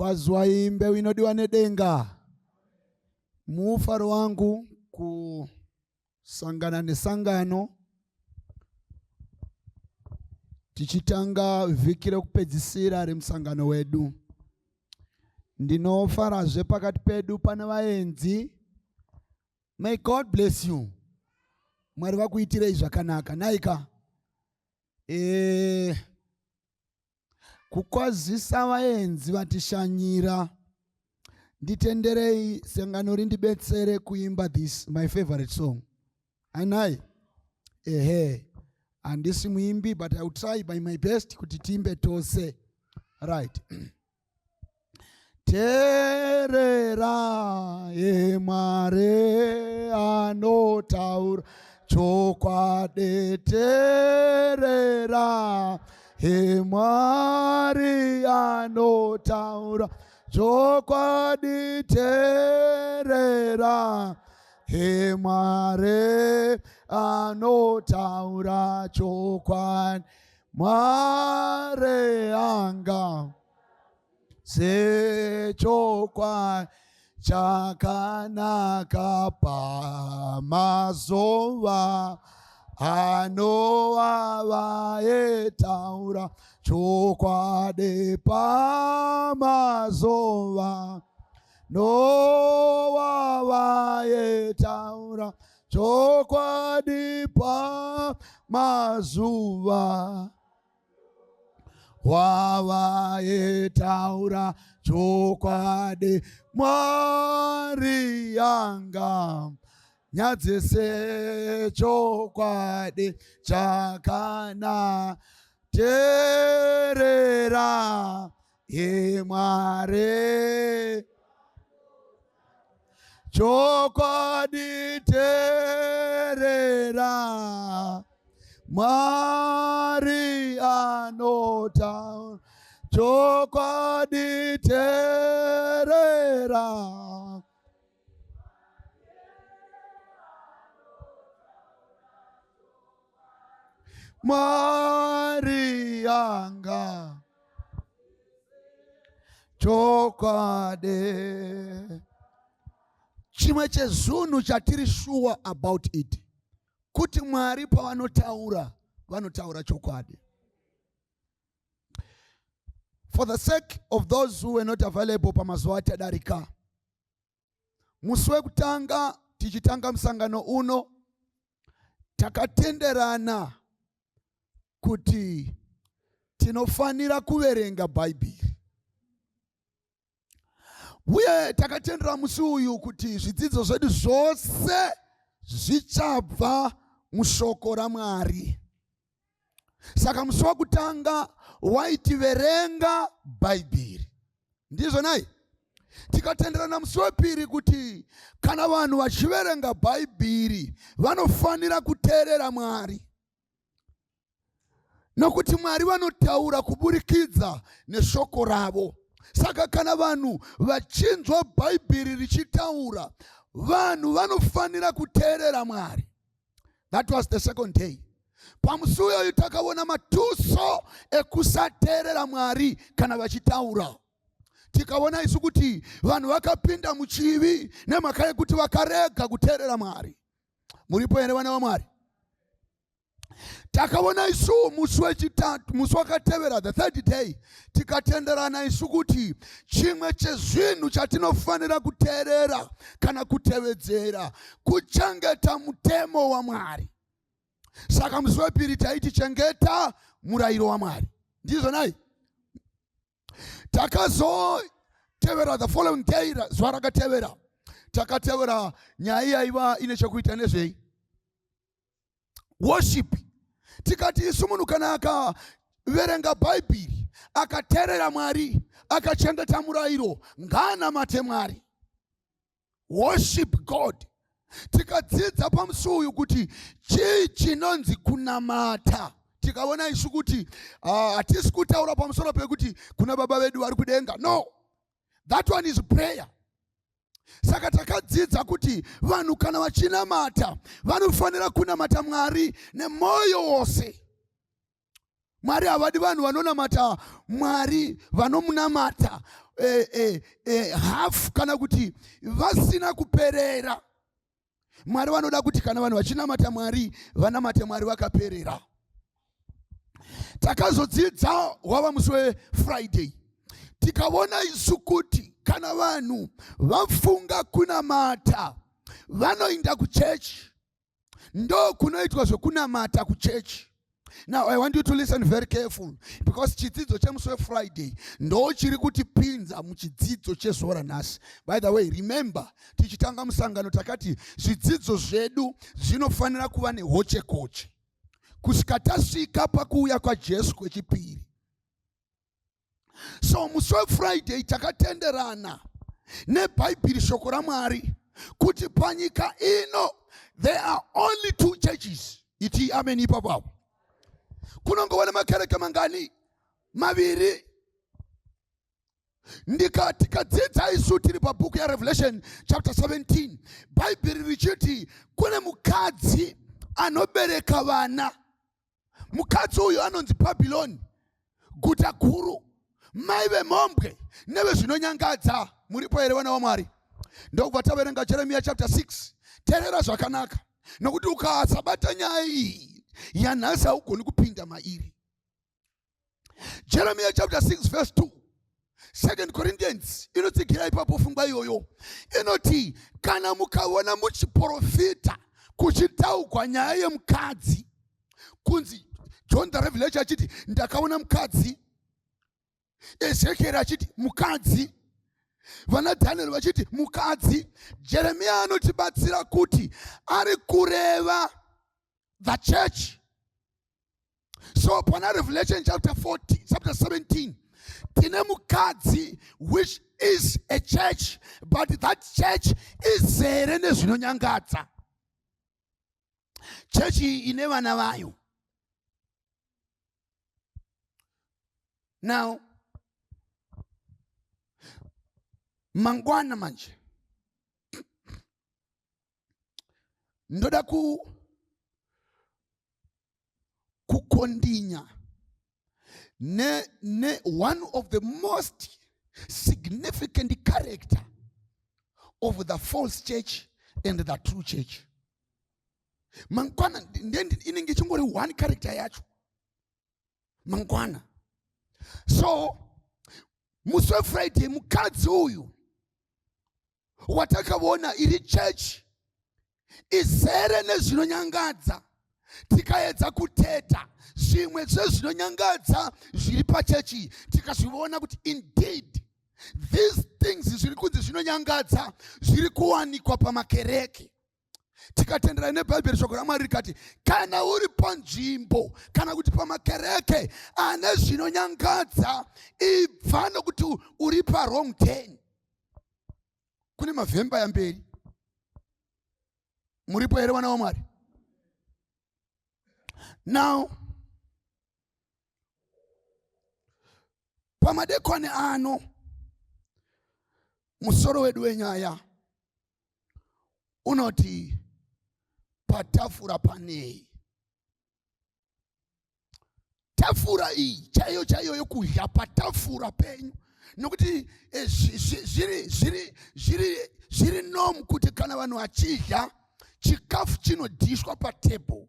Kwaziwai mbeu inodiwa nedenga. Mufaro wangu kusangana nesangano tichitanga vhiki rekupedzisira remusangano wedu. Ndinofarazve pakati pedu pane vaenzi. May God bless you. Mwari vakuitirei zvakanaka. Naika. Eh, kukwazisa vaenzi vatishanyira nditenderei sangano rindibetsere kuimba this my favorite song anai ehe handisi muimbi but i will try by my best kuti tiimbe tose right Teerera Mwari anotaura chokwadi teerera Mwari anotaura chokwadi teerera Mwari anotaura chokwadi Mwari anga sechokwadi chakanaka pamazuva anovava etaura chokwadi pamazuva novava etaura chokwadi pamazuva wavaitaura chokwadi Mwari yanga nyadzise chokwadi chakana terera imwari chokwadi terera Mwari anotaura chokwadi terera Mwari anga chokwadi chimwe chezvinhu chatiri sure about it kuti Mwari pavanotaura vanotaura chokwadi. For the sake of those who were not available pamazuva atadarika, musi wekutanga tichitanga musangano uno takatenderana kuti tinofanira kuverenga Bhaibheri uye takatendera musi uyu kuti zvidzidzo zvedu zvose zvichabva mushoko raMwari. Saka musi wekutanga waitiverenga Bhaibheri, ndizvo nai? Tikatenderana musi wepiri kuti kana vanhu vachiverenga Bhaibheri vanofanira kuteerera Mwari, nokuti Mwari vanotaura kuburikidza neshoko ravo. Saka kana vanhu vachinzwa Bhaibheri richitaura, vanhu vanofanira kuteerera Mwari. That was the second day. Pamusi uyoyu takaona matuso ekusateerera Mwari kana vachitaura. Tikaona isu kuti vanhu vakapinda muchivi nemhaka yekuti vakarega kuteerera Mwari. Muripo here vana vaMwari? Takaona isu musi wechitatu, musi wakatevera, the third day, tikatenderana isu kuti chimwe chezvinhu chatinofanira kuteerera kana kutevedzera kuchengeta mutemo waMwari. Saka musi wepiri taiti chengeta murayiro waMwari, ndizvo nai? Takazotevera the following day, zuva rakatevera, takatevera nyaya yaiva ine chekuita nezvei? Worship. Tikati isu munhu kana akaverenga Bhaibheri, akateerera Mwari, akachengeta murayiro, ngaanamate Mwari, worship God. Tikadzidza pamusi uyu kuti chii chinonzi kunamata. Tikaona isu kuti hatisi kutaura pamusoro pekuti kuna Baba vedu vari kudenga. No, that one is prayer. Saka takadzidza kuti vanhu kana vachinamata vanofanira kunamata Mwari nemwoyo wose. Mwari havadi vanhu vanonamata Mwari vanomunamata eh, eh, eh, hafu kana kuti vasina kuperera. Mwari vanoda kuti kana vanhu vachinamata Mwari vanamate Mwari vakaperera. Takazodzidza wava musi weFriday tikaona isu kuti kana vanhu vafunga kunamata vanoinda kuchechi ndo kunoitwa zvekunamata kuchechi. Now I want you to listen very careful because chidzidzo chemusi weFriday ndo chiri kutipinza muchidzidzo chezuva ranhasi. By the way, remember tichitanga musangano takati zvidzidzo zvedu zvinofanira kuva nehochekoche kusvika tasvika pakuuya kwaJesu kwechipiri. So musi weFriday takatenderana neBhaibheri shoko raMwari kuti panyika ino there are only two churches. Iti amen ipapo apo. Kunongova nemakereke mangani? Maviri. Ndika tikadzidza isu tiri pabhuku yaRevelation chapter 17 Bhaibheri richiti kune mukadzi anobereka vana. Mukadzi uyu anonzi Bhabhiloni, guta guru, mai vemhombwe nevezvinonyangadza. Muripo here vana vaMwari? Ndokubva taverenga Jeremiya chapter 6. Teerera zvakanaka, nokuti ukasabata nyaya iyi yanhasi haugoni kupinda mairi. Jeremiya chapter 6 verse 2. Second Corinthians inotsigira ipapo fungwa iyoyo, inoti kana mukaona muchiprofita kuchitaugwa nyaya yemukadzi, kunzi John the Revelator achiti ndakaona mukadzi, Ezekiel achiti mukadzi, vana Daniel vachiti mukadzi, Jeremiya anotibatsira kuti ari kureva the church. So pana Revelation chapter 14, chapter 17 tine mukadzi which is a church, but that church izere nezvinonyangadza. Chechi iyi ine vana vayo. Now mangwana manje ndoda ku kukondinya ne, ne one of the most significant character of the false church and the true church. Mangwana inenge ichingori one character yacho mangwana. So musi weFriday mukadzi uyu watakavona iri church izere nezvinonyangadza, tikaedza kuteta zvimwe zvezvinonyangadza zviri pachechi, tikazviona kuti indeed these things zviri kunzi zvinonyangadza zviri kuwanikwa pamakereke. Tikatendera neBhaibheri shoko raMwari rikati kana uri panzvimbo kana kuti pamakereke ane zvinonyangadza, ibva nokuti uri parong turn. Kune mavhemba yamberi. Muripo here vana vaMwari? Now pamadekwane ano musoro wedu wenyaya unoti patafura panei. Tafura iyi chaiyo chaiyo yokudya patafura penyu, nokuti eh, zviri zviri zviri zviri norm kuti kana vanhu vachidya chikafu chinodhishwa patable.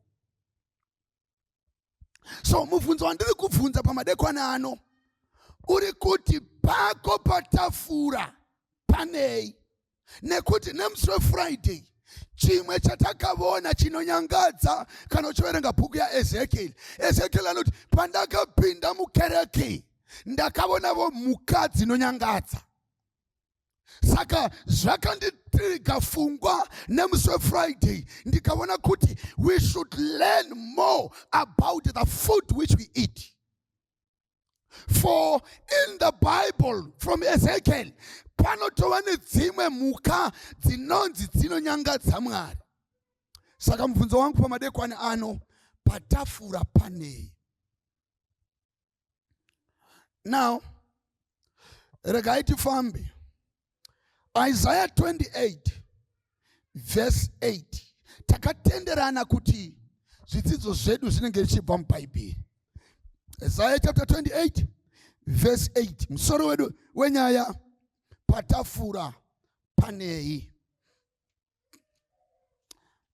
So mubvunzo wandiri kubvunza pamadekwana ano uri kuti pako patafura panei? Nekuti nemusi weFriday chimwe chatakavona chinonyangadza kana uchiverenga bhuku yaEzekiel, Ezekiel anoti pandakapinda mukereke ndakavonavo mhuka dzinonyangadza. Saka zvakanditriga fungwa nemusi weFriday, ndikaona kuti we should learn more about the food which we eat. For in the Bible from Ezekiel panotova nedzimwe mhuka dzinonzi dzinonyangadza Mwari. Saka mubvunzo wangu pamadekwani ano, patafura panei? Now regai tifambe. Isaiah 28 verse 8. Takatenderana kuti zvidzidzo zvedu zvinenge zvichibva muBhaibheri. Isaiah chapter 28 verse 8. Musoro wedu wenyaya patafura panei?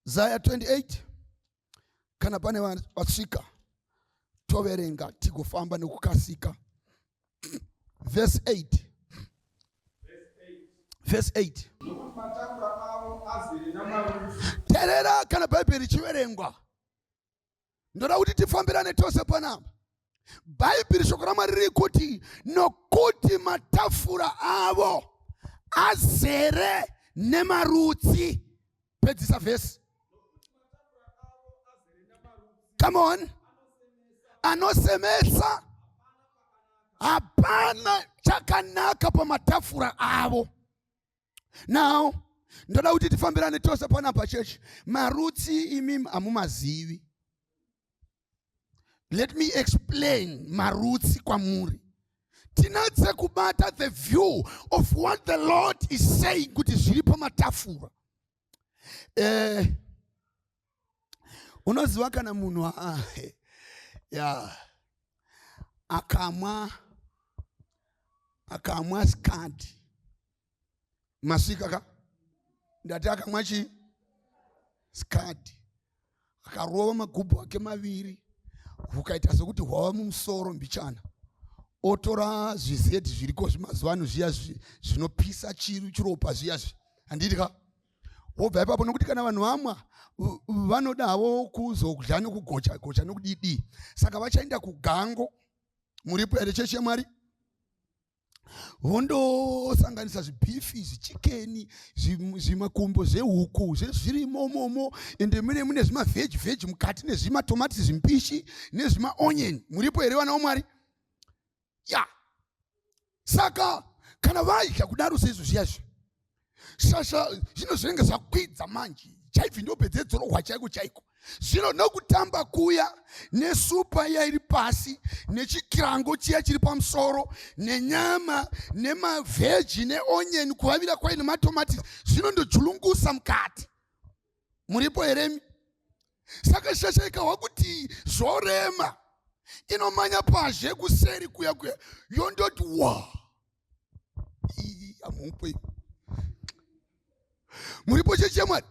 Isaiah 28 kana pane vasvika toverenga tigofamba nekukasika. Verse 8. Verse 8. Terera kana Bhaibheri richiverengwa. Ndoda kuti tifambirane tose panapa. Bhaibheri shoko raMwari riri kuti nokuti matafura avo azere nemarutsi. Pedzisa vhesi. Come on. Anosemesa hapana chakanaka pamatafura avo. Now ndoda kuti tifambirane tose panapa chechi. Marutsi imi hamumazivi. Let me explain marutsi kwamuri. Tinatse kubata the view of what the Lord is saying kuti zviri pamatafura. Eh, unoziva kana munhu ah, ya akamwa akamwa skadi masvika ka ndati akamwa chii skadi akarova magubhu ake maviri hukaita sekuti hwava mumusoro mbichana otora zvizedi zviriko zvimazuva ano zviya zvinopisa chiropa zviya zvi handiti ka wobva ipapo nokuti kana vanhu vamwa vanoda havo kuzodya nekugocha gocha nokudidii saka vachaenda kugango muripo here chechi yemwari vondosanganisa zvibhifi zvichikeni zvimakumbo zvehuku zvezvirimomomo ende mune mune zvimavheji vheji mukati nezvimatomatisi zvimbishi nezvimaonyeni muripo here vana vamwari ya saka kana vaidya kudaro seizvo zviya zvi shasha zvino zvinenge zvakwidza manje chaibvi ndopedzedzorohwa chaiko chaiko zvino nokutamba kuya nesupa iya iri pasi nechikirango chiya chiri pamusoro nenyama nemavheji neonyeni kuvavira kwayo nematomatisi zvinondojulungusa mukati muripo heremi saka shasha ikahwa kuti zvorema inomanya pazhe kuseri kuya kuya yondoti wa amupo muripo chechemwari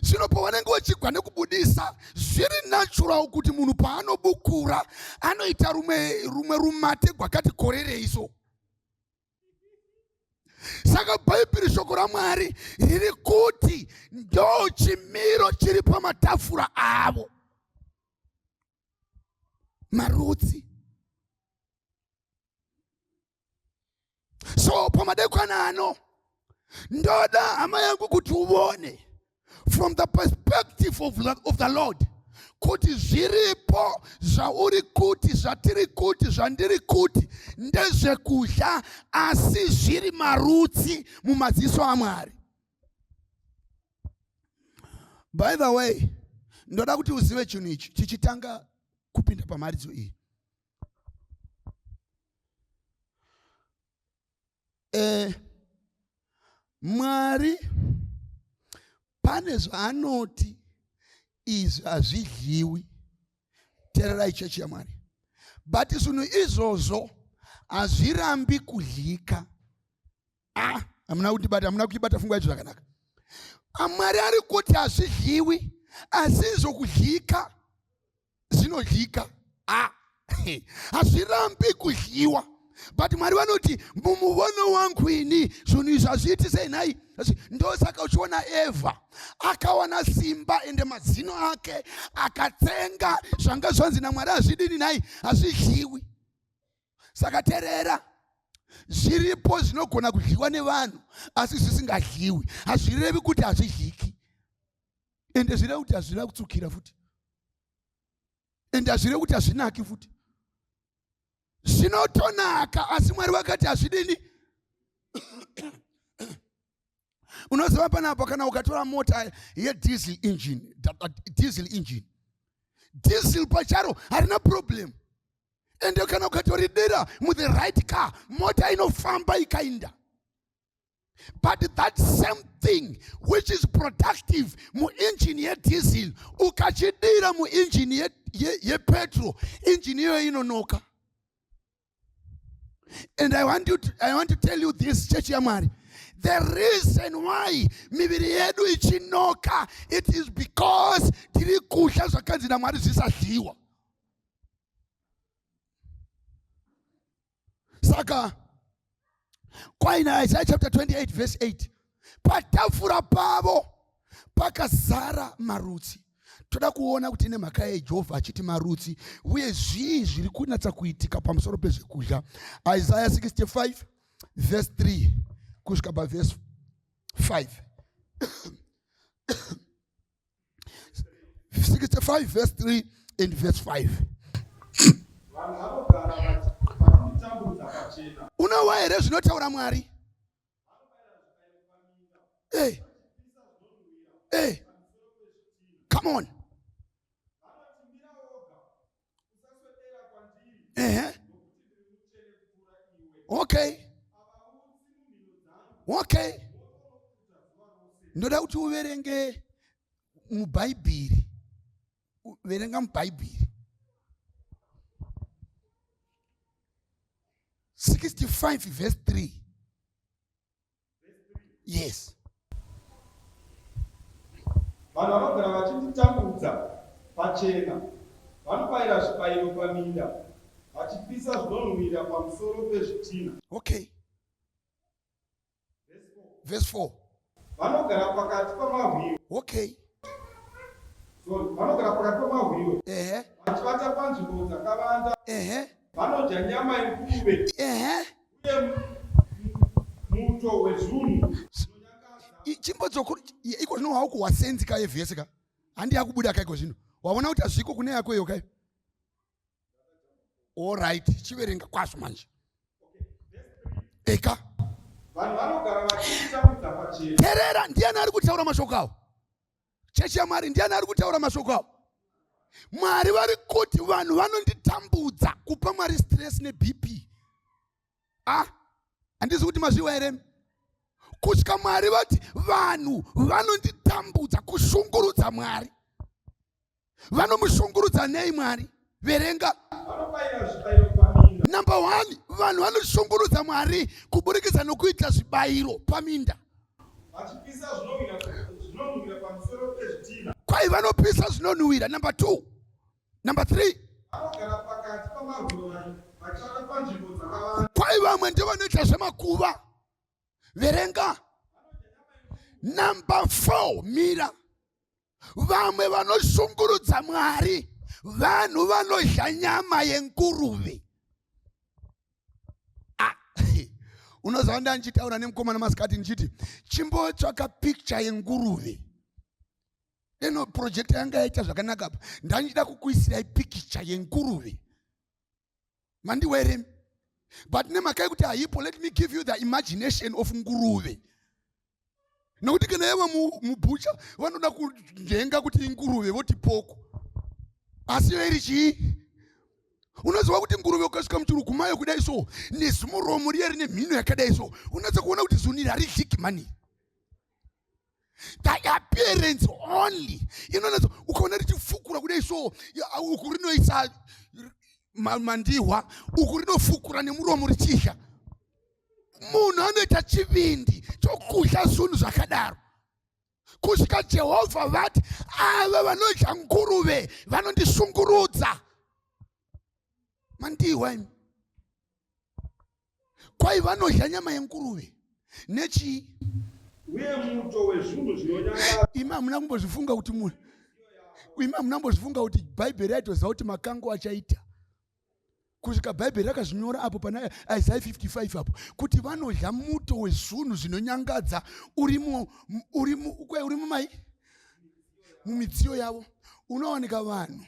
zvino pavanenge vachigwa nekubudisa zviri natural kuti munhu paanobukura anoita rumwe rumwe rumate gwakati korerei so saka bhaibheri shoko ramwari riri kuti ndo chimiro chiri pamatafura avo marudzi so pamadekwana ano ndoda hama yangu kuti uvone from the perspective of, of the lord kuti zviripo zvauri kuti zvatiri kuti zvandiri kuti ndezvekudya asi zviri marutsi mumaziso amwari by the way ndoda kuti uzive chinhu ichi tichitanga kupinda pamharidzo iyi eh, mwari pane zvaanoti izvi hazvidyiwi tererai chechi yamwari but zvinhu izvozvo hazvirambi kudyika ah hamuna kundibata hamuna kuibata fungwa yacho zvakanaka amwari ari kuti hazvidyiwi asi izvo kudyika zvinodyika ah hazvirambi kudyiwa but mwari vanoti mumuvono wangu ini zvinhu izvi hazviiti sei nhai ndosaka uchiona evha akawana simba ende mazino ake akatsenga zvanga zvanzi namwari hazvidini nhai hazvidyiwi saka terera zviripo zvinogona kudyiwa nevanhu asi zvisingadyiwi hazvirevi kuti hazvidyiki ende zvirevi kuti hazvina kutsukira futi ende hazvirevi kuti hazvinaki futi zvinotonaka asi mwari vakati hazvidini unoziva panapa kana ukatora mota yediesel engine diesel engine diesel pacharo harina problem ende kana ukatoridira muthe right car mota inofamba ikainda But that same thing which is productive muinjini yediesel ukachidira muinjini yepetrol, ye, ye injini iyoyo inonoka. And I want to tell you this, chechi yaMwari, the reason why miviri yedu ichinoka, it is because tiri kudya zvakanzi naMwari zvisadyiwa. Saka kwaina Isaiah chapter 28 verse 8, patafura pavo pakazara marutsi. Toda kuona kuti nemhaka yei Jehovha achiti marutsi, uye zvii zviri kunatsa kuitika pamusoro pezvekudya. Isaiah 65 verse 3 kusvika pavhesi 5. 65 verse 3 and verse 5. Unowa here zvinotaura Mwari? Hey. Hey. Come on. Ehe. Okay. Okay. Ndoda kuti uverenge muBhaibheri. Verenga muBhaibheri. 65 verse 3. Yes. Vanhu vanogara vachinditambudza pachena, vanobayira zvibayiro paminda, vachipisa zvinonhuhwira pamusoro pezvitinha. Okay. Verse 4. Vanogara pakati pamahwiyo. Okay. Sorry, vanogara pakati pamahwiyo. Ehe. Vachivata panzvimbo dzakavanda. Ehe. Vanodya nyama yenguruve. Ehe. Uye muto wezvunhu. Chimbodzokuru iko zvino waukuhwa senzi ka yevhesi ka. Handi yakubuda ka iko zvino. Waona kuti hazviko kune yako iyo kai. All right, chiverenga kwazvo manje. Eka. Vanhu vanogara vachitambudza pachena. Terera, ndiani ari kutaura mashoko awo? Chechi yaMwari, ndiani ari kutaura mashoko awo? Mwari vari kuti vanhu vanonditambudza, kupa Mwari stress neBP. Ah, handizi kuti mazviwa here? Kusvika Mwari vati vanhu vanonditambudza, kushungurudza Mwari. Vanomushungurudza nei Mwari? Verenga. Number 1, vanhu vanoshungurudza Mwari kuburikidza nokuita zvibayiro paminda. Kwai vanopisa zvinonhuhwira. Number 2. Number 3. Kwai vamwe ndovanoita zvemakuva. Verenga. Number 4, mira. Vamwe vanoshungurudza Mwari vanhu vanodya nyama yenguruve. Ah, unoziva ndandichitaura nemukomana masikati ndichiti chimbotsvaka picture yenguruve. Eno projector yanga yaita zvakanaka apa, ndandichida kukuisirai picture yenguruve. Mandiwere, but nemhaka yekuti haipo, let me give you the imagination of nguruve. Nokuti kana yava mubhucha vanoda kunzvenga kuti inguruve voti poko, asi iyo iri chii? Unoziva kuti nguruve ukasvika muchirugu mayo kudai so, nezimuromo riya rine mhino yakadai so, unatsa kuona kuti zunhu iri haridliki mani. The appearance only inonatsa, ukaona richifukura kudai so, uku rinoisa mandihwa, uku rinofukura nemuromo richidya. Munhu anoita chivindi chokudya zvinhu zvakadaro kusvika Jehovha vati ava vanodya nguruve vanondishungurudza. Mandihwa imi. Kwai vanodya nyama yenguruve nechii? Uye muto wezvinhu zvinonyangadza. Imi hamuna kumbozvifunga kuti munhu, imi hamuna kumbozvifunga kuti Bhaibheri raitoziva kuti makango achaita, kusvika Bhaibheri rakazvinyora apo pana Isaiah 55 apo kuti vanodya muto wezvinhu zvinonyangadza uri mumai mumidziyo yavo. Unowanika vanhu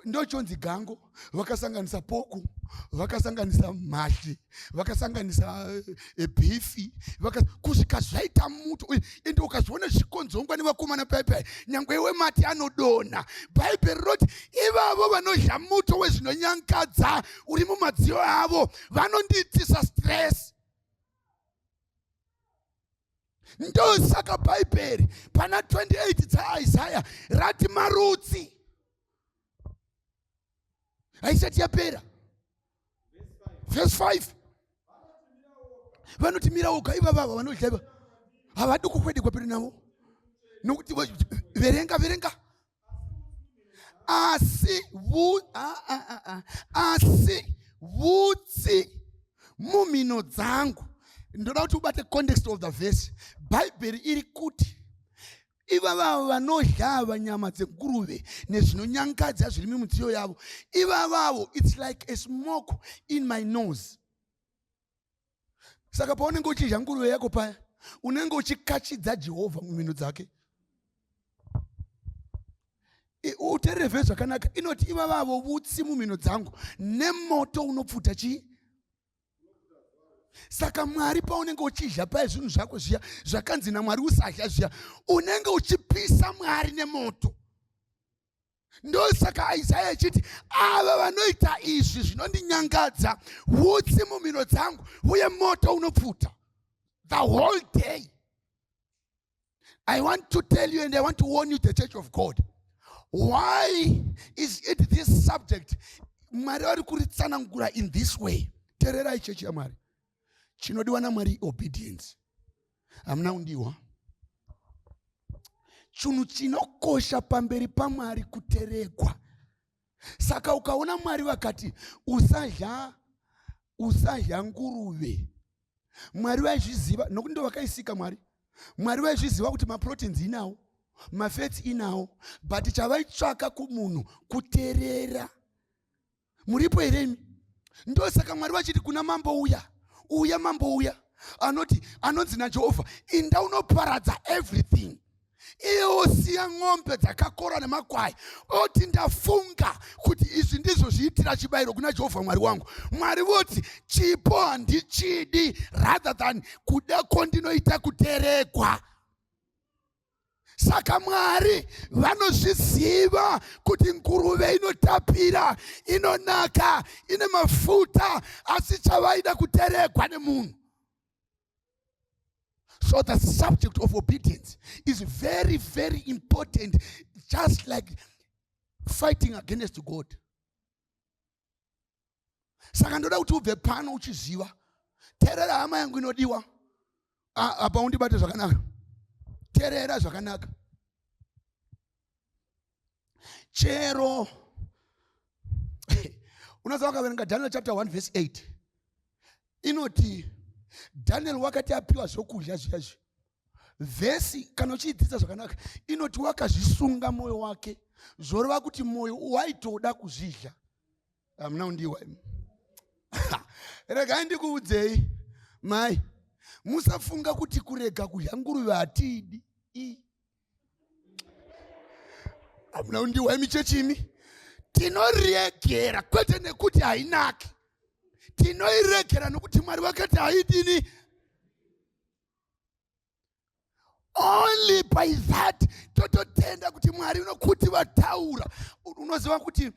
ndochonzi gango, vakasanganisa poku, vakasanganisa mhashe, vakasanganisa bhifi, kusvika zvaita muto. Ende ukazviona zvikonzongwa nevakomana paipai, nyangwe iwe mati anodonha. Bhaibheri rinoti ivavo vanodya muto wezvinonyangadza uri mumadziyo avo vanondiitisa stress. Ndosaka Bhaibheri pana 28 dzaIsaya rati marudzi haisati yapera. Verse 5 vanoti mira woga ivavava vanodya iva havadi kukwedekwa pedo navo nokuti verenga verenga asi vu, ah, ah, ah, ah. asi vutsi mumhino dzangu. Ndoda kuti ubate context of the verse. Bhaibheri iri kuti ivavavo vanodya ava nyama dzenguruve nezvinonyangadza zviri mumudziyo yavo, ivavavo it's like a smoke in my nose. Saka paunenge uchidya nguruve yako paya, unenge uchikachidza Jehovha mumhino dzake. Uterere vhesi zvakanaka, inoti ivavavo vutsi mumhino dzangu nemoto unopfuta chii. Saka Mwari paunenge uchidya paya zvinhu zvako zviya zvakanzi naMwari usadya zviya, unenge uchipisa Mwari nemoto. Ndosaka Isaya achiti ava vanoita izvi zvinondinyangadza, utsi mumhino dzangu uye moto unopfuta the whole day. I want to tell you and I want to warn you, the church of God. Why is it this subject? Mwari vari kuritsanangura in this way. Tererai chechi yaMwari. Chinodiwa naMwari obedience. Hamuna kundiwa. Chinhu chinokosha pamberi paMwari kuteregwa. Saka ukaona Mwari vakati usadya usadya nguruve, Mwari vaizviziva nokuti ndo vakaisika Mwari. Mwari vaizviziva kuti maproteins inawo, mafats inawo, but chavaitsvaka kumunhu kuterera. Muripo here imi? Ndosaka Mwari vachiti kuna mambo uya uya mambo uya anoti anonzi naJehovha, inda unoparadza everything, iye osiya ng'ombe dzakakora nemakwai, oti ndafunga kuti izvi ndizvo zviitira chibayiro kuna Jehovha Mwari wangu. Mwari voti chipo handichidi, rather than kuda kwondinoita kuteregwa. Saka Mwari vanozviziva kuti nguruve inotapira, inonaka, ine mafuta, asi chavaida kuteregwa nemunhu. So the subject of obedience is very, very important, just like fighting against God. Saka ndoda kuti ubve pano uchiziva. Terera hama yangu inodiwa, apa undibate zvakanaka. Terera zvakanaka. Chero unoziva, wakaverenga Daniel chapter 1 verse 8, inoti Daniel wakati apiwa zvokudya zviya zviya, vhesi kana uchiidzidza zvakanaka inoti wakazvisunga mwoyo wake, zvoreva kuti mwoyo waitoda kuzvidya. Hamuna kundiwa. Regai ndikuudzei mai, musafunga kuti kurega kudya nguruve hatiidi. Hamuna kundiwa imi chechimi. Tinoregera kwete nekuti hainaki, tinoiregera nokuti Mwari vakati haidini. Only by that tototenda kuti Mwari nokuti vataura. Unoziva kuti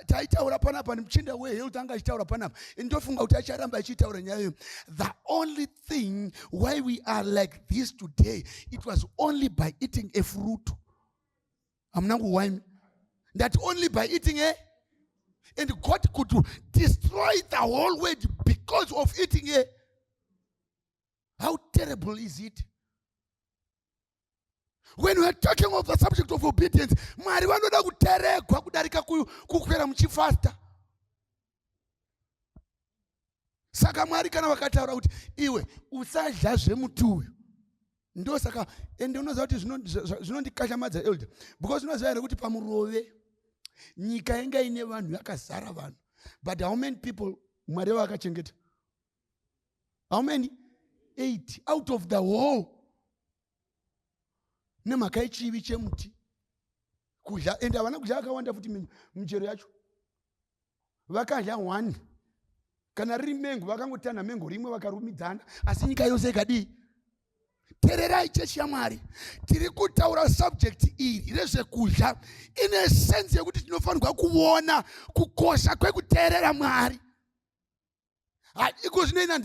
taitaura panapa nemuchinda wehealth anga achitaura panapa, ndofunga kuti acharamba achitaura nyaya iyo. The only thing why we are like this today, it was only by eating a fruit. Hamuna kuwaimi that only by eating a, and God could destroy the whole world because of eating a. How terrible is it? When we are talking of the subject of obedience, Mwari vanoda kuteregwa kudarika kukwera muchifasta. Saka Mwari kana vakataura kuti iwe usadya zvemuti uyu, ndosaka ende unoziva kuti zvinondikashamadza elder, because unoziva here kuti pamurove nyika yanga ine vanhu yakazara vanhu, but how many people Mwari vakachengeta? How many? Eight out of the whole, nemhaka yechivi chemuti kudya. Ende havana kudya akawanda futi michero yacho, vakadya one, kana riri mengo vakangotanha mengo rimwe vakarumidzana, asi nyika yose ikadii? Tererai chechi yaMwari, tiri kutaura subject iri rezvekudya ine sense yekuti tinofanirwa kuona kukosha kwekuteerera Mwari. Iko zvino ina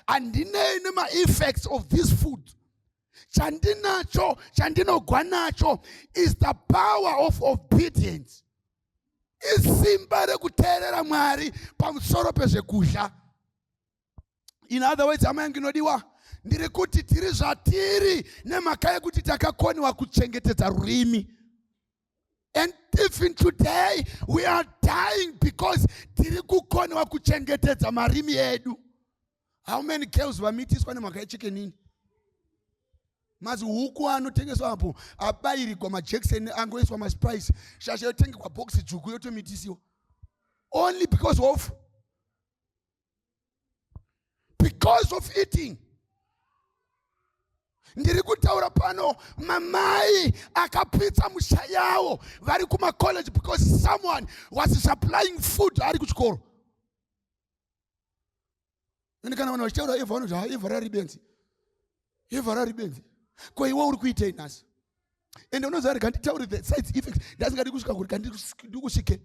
handinei nemaeffects of this food. Chandinacho chandinogwa nacho is the power of obedience. Isimba rekuteerera Mwari pamusoro pezvekudya. In other words, hama yangu inodiwa, ndiri kuti tiri zvatiri nemhaka yekuti takakoniwa kuchengetedza rurimi. And even today we are dying because tiri kukoniwa kuchengetedza marimi edu. How many girls vamitiswa nemhaka yechikenini? Mazihuku anotengeswa apo abairigwa majekiseni, angoiswa maspice, shasha yotengekwa bhokisi dzvuku yotomitisiwa only because of eating. Ndiri kutaura pano mamai akapitsa musha yawo vari kumacollege because someone was supplying food ari kuchikoro. Ende kana vanhu vachitaura Evha, vanoti, "Ha, Evha rari benzi, Evha rari benzi." Ko iwe uri kuitei nhasi? Ende unoziva, rega nditaure the sides effect. Ndasingadi kusvika kuri kandikusvike.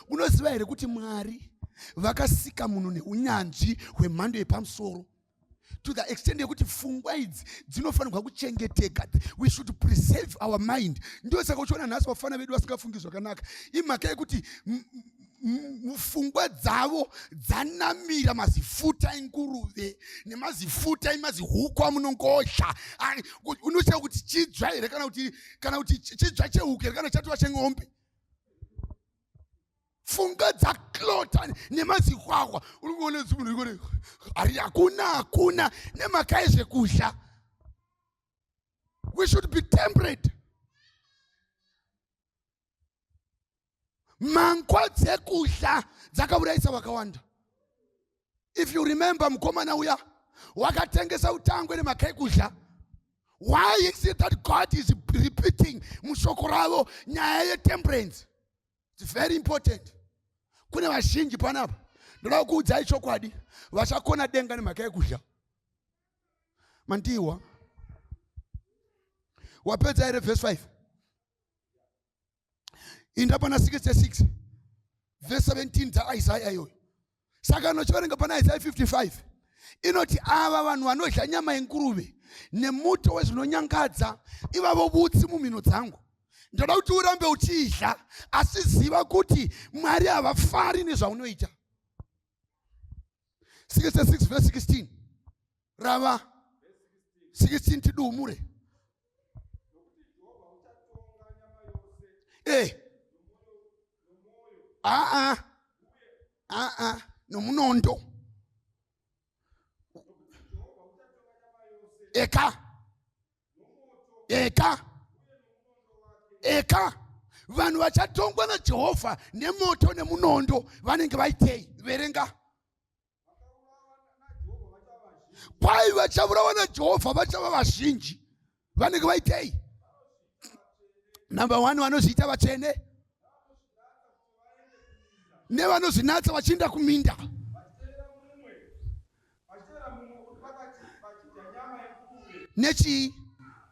Unoziva here kuti Mwari vakasika munhu neunyanzvi hwemhando yepamusoro, to the extent yekuti pfungwa idzi dzinofanirwa kuchengeteka? We should preserve our mind. Ndio saka uchiona nhasi vafana vedu vasingafungi zvakanaka, imhaka yekuti pfungwa dzavo dzanamira mazifuta enguruve nemazifuta emazihuku amunongosha. Unoshaya kuti chidzva here kana kuti chidzva chehuku here kana chatova cheng'ombe. Pfungwa dzaklota nemazihwahwa. Uri kuona zimunhu rikone hari, hakuna, hakuna, nemhaka yezvekudya. We should be temperate. Mangwa dzekudya dzakaurayisa vakawanda. If you remember, mukomana uya wakatengesa utangwe nemhaka yekudya. Why is it that God is repeating mushoko ravo nyaya yetemperance? It's very important. Kune vazhinji panapa, ndoda kukuudzai chokwadi, vachakona denga nemhaka yekudya. Mandiwa wapedza here verse 5? Inda pana 66 verse 17 dzaIsaya iyoyo. Saka nochiverenga pana Isaya 55, inoti ava vanhu vanodya nyama yenguruve nemuto wezvinonyangadza, ivavo vutsi mumhino dzangu. Ndoda kuti urambe uchiidya, asi ziva kuti Mwari havafari nezvaunoita. 66 verse 16, rava 16 tidumure. Nokuti Jehovha uchatonga nyama yose Aa, aa, nomunondo. Jehovha uchatonga nyama yose Eka eka eka, vanhu vachatongwa naJehovha nemoto nemunondo vanenge vaitei? Verenga. Vakaurawa naJehovha vachava vazhinji. Kwai vachaurawa naJehovha vachava vazhinji. Vanenge vaitei? Number one, vanozviita vatsvene nevanozvinatsa vachienda kuminda. Vachitevera mumwe uri pakati, vachidya nyama yenguruve Nechii?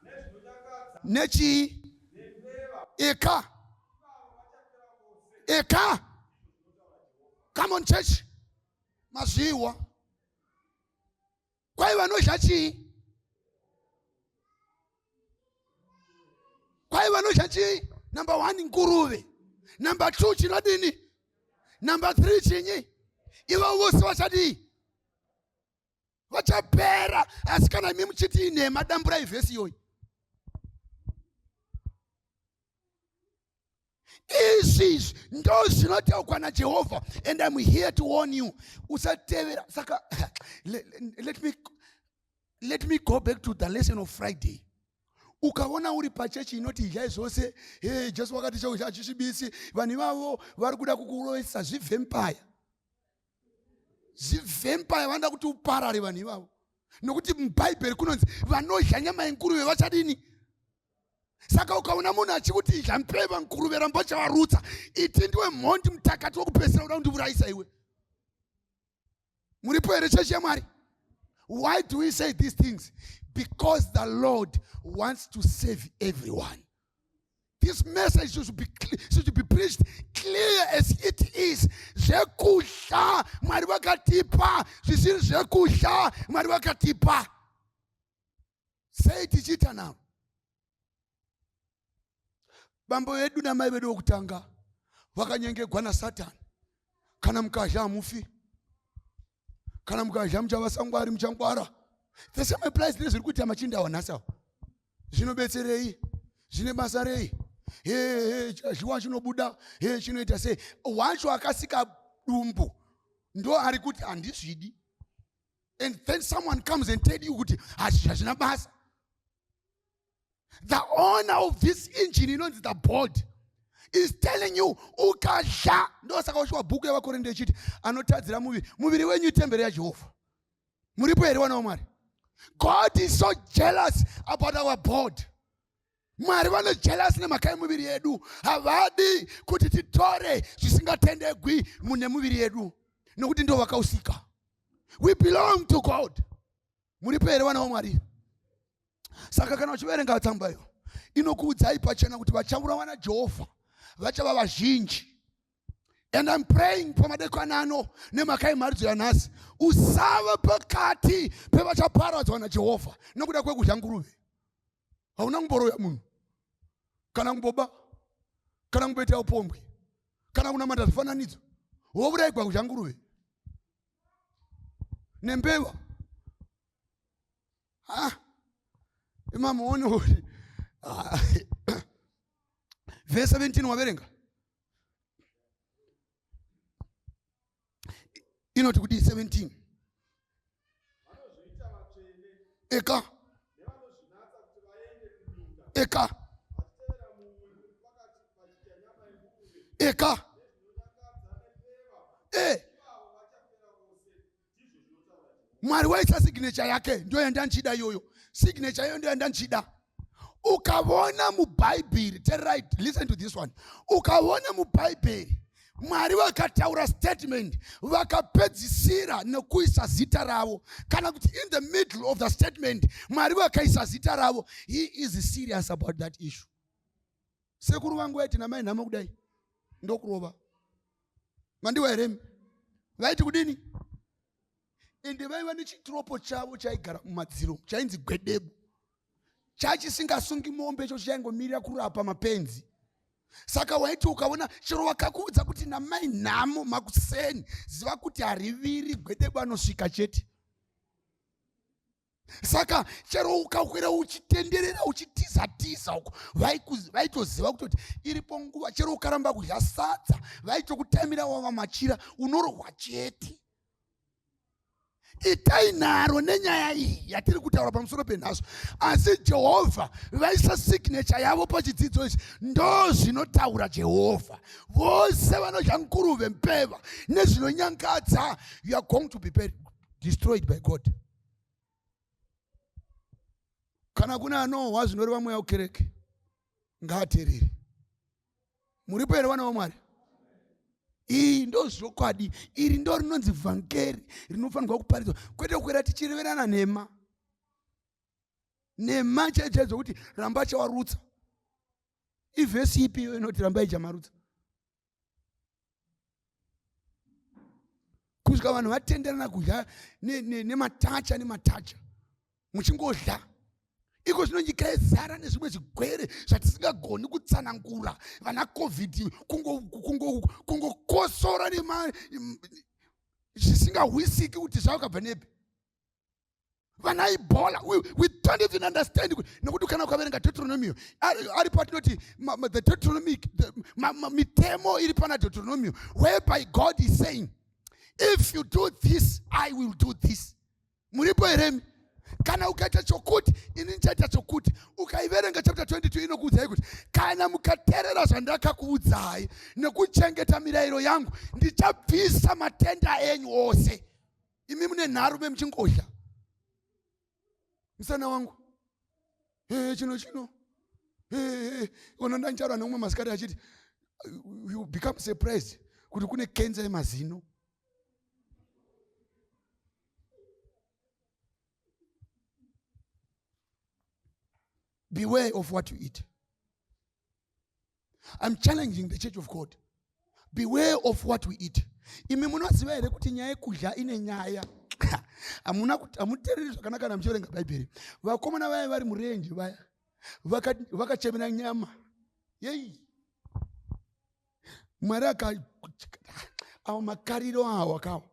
nezvinonyangadza Nechii? nembeva. Eka Ivavo vachapera vose. Eka, come on, church, mazviwa. Kwai vanodya chii? Kwai vanodya chii? Number one, nguruve. Number two, chinodini? Number three, chinyi? Ivo vose vachadii? Vachapera. Asi kana imi muchiti inhema, damburai vhesi iyoyi. Izvi ndo zvinotaurwa naJehovha, and I'm here to warn you, usatevera. Saka let me go back to the lesson of Friday. Ukaona uri pachechi inoti idyai zvose, hey, Jesu wakati chokudya hachisvibisi, vanhu ivavo vari kuda kukurovesa zvivampire. Zvivampire, vanoda kuti uparare vanhu ivavo, nokuti mubhaibheri kunonzi vanodya nyama yenguruve vachadini? Saka ukaona munhu achikuti idya mbeva, nguruve, ramba uchavarutsa, iti ndiwe mhondi, mutakati wekupedzisira, uda kundiurayisa iwe. Muripo here, chechi yaMwari? Why do we say these things? Because the Lord wants to save everyone. This message should be preached clear as it is. Zvekudya Mwari vakatipa, zvisiri zvekudya Mwari vakatipa. Sei tichiita nharo? Bambo vedu namai vedu vokutanga vakanyengegwa naSatani. Kana mukadya hamufi, kana mukadya muchava sangwari, muchangwara. The same applies nezviri kuita machinda awa nhasi awa. Zvinobetserei? Zvine basa rei? He chadyiwa chinobuda, he chinoita sei? Wacho akasika dumbu ndo ari kuti handizvidi, and then someone comes and tell you kuti hazvina basa. The owner of this engine inonzi the board is telling you ukadya. Ndosaka uchiwa bhuku yavaKorinde ichiti anotadzira muviri, muviri wenyu itembere yaJehovha. Muripo here wana waMwari? God is so jealous about our board. Mwari vane jealous nemhaka yemuviri yedu. Havadi kuti titore zvisingatendegwi mune muviri yedu, nokuti ndo vakausika. We belong to God. Muripo here vana vaMwari? Saka kana uchiverenga tsamba iyo, inokuudzai pachena kuti vachaurawa naJehovha vachava vazhinji. And I'm praying pamadekwana ano nemhaka yemharidzo yanhasi, usava pakati pevachaparadzwa naJehovha nokuda kwekudya nguruve. Hauna kumboroya munhu, kana kumboba, kana kumboita upombwe, kana kunamata zvifananidzo, wouraigwa kudya nguruve nembeva. Ah, imamuone kuti vhesi 17 waverenga inoti kudii? 17. Vanozviita vatsvene Eka. nevanozvinatsa kuti vaende kuminda, Eka. vachitevera mumwe uri pakati, vachidya nyama yenguruve Eka. nezvinonyangadza nembeva, E. ivavo vachapera vose, ndizvo zvinotaura Jehovha. Mwari waisa signature yake, ndo yandanchida iyoyo. Signature iyoyo ndo yandanchida. Ukavona muBhaibheri, right, listen to this one, ukavona muBhaibheri Mwari vakataura statement vakapedzisira nekuisa zita ravo, kana kuti in the middle of the statement Mwari vakaisa zita ravo, he is serious about that issue. Sekuru vangu vaiti namai nhamo kudai ndokurova mandiwa heremi, vaiti kudini? Ende vaiva nechitropo chavo chaigara mumadziro chainzi gwedebu, chachisingasungi mombe, icho chaingomirira kurapa mapenzi. Saka waiti ukaona chero vakakuudza kuti namai nhamo makuseni, ziva kuti hariviri, gwedebu anosvika chete. Saka chero ukakwira uchitenderera uchitiza tiza uko, vaitoziva kutoti iripo nguva. Chero ukaramba kudya sadza, vaitokutamira wava machira, unorohwa chete. Itai nharo nenyaya iyi yatiri kutaura pamusoro penhazvo, asi Jehovha vaisa signature yavo pachidzidzo ichi. Ndo zvinotaura Jehovha: vose vanodya nguruve, mbeva nezvinonyangadza, you are going to be destroyed by God. Kana kune anohwa zvinoreva mweya ukereke, ngaateerere. Muripo here vana vaMwari? Iyi ndo zvokwadi, iri ndo rinonzi vhangeri rinofanirwa kuparidzwa, kwete kukwira tichireverana nhema, nhema chaichaidzo kuti ramba chawarutsa. Ivhesi ipi iyo inoti rambai chamarutsa? Kusvika vanhu vatenderana kudya nematacha nematacha, muchingodya iko zvino nyika yezara nezvimwe zvigwere zvatisingagoni kutsanangura, vana COVID, kungokosora nema zvisingahwisiki kuti zvakabva nepi, vana Ebola. We don't even understand, nekuti kana ukaverenga Deuteronomio ari patinoti the Deuteronomic mitemo iri pana Deuteronomio, whereby God is saying, "If you do this, I will do this." Muripo heremi? Kana ukaita chokuti, ini ndichaita chokuti. Ukaiverenga chapter 22 inokuudzai kuti kana mukateerera zvandakakuudzai nekuchengeta mirayiro yangu, ndichabvisa matenda enyu ose. Imi mune nharume muchingodya musana wangu chino chino ona ndandichaura neumwe masikati achiti you become surprised kuti kune kenza yemazino. Beware of what you eat. I'm challenging the church of God, beware of what we eat. Imi munoziva here kuti nyaya yekudya ine nyaya? Hamuna hamuteereri zvakanaka kana muchiverenga Bhaibheri. Vakomana vaya vari murenje vaya vakachemera nyama yei. Mwari aka awo makariro awo akawo,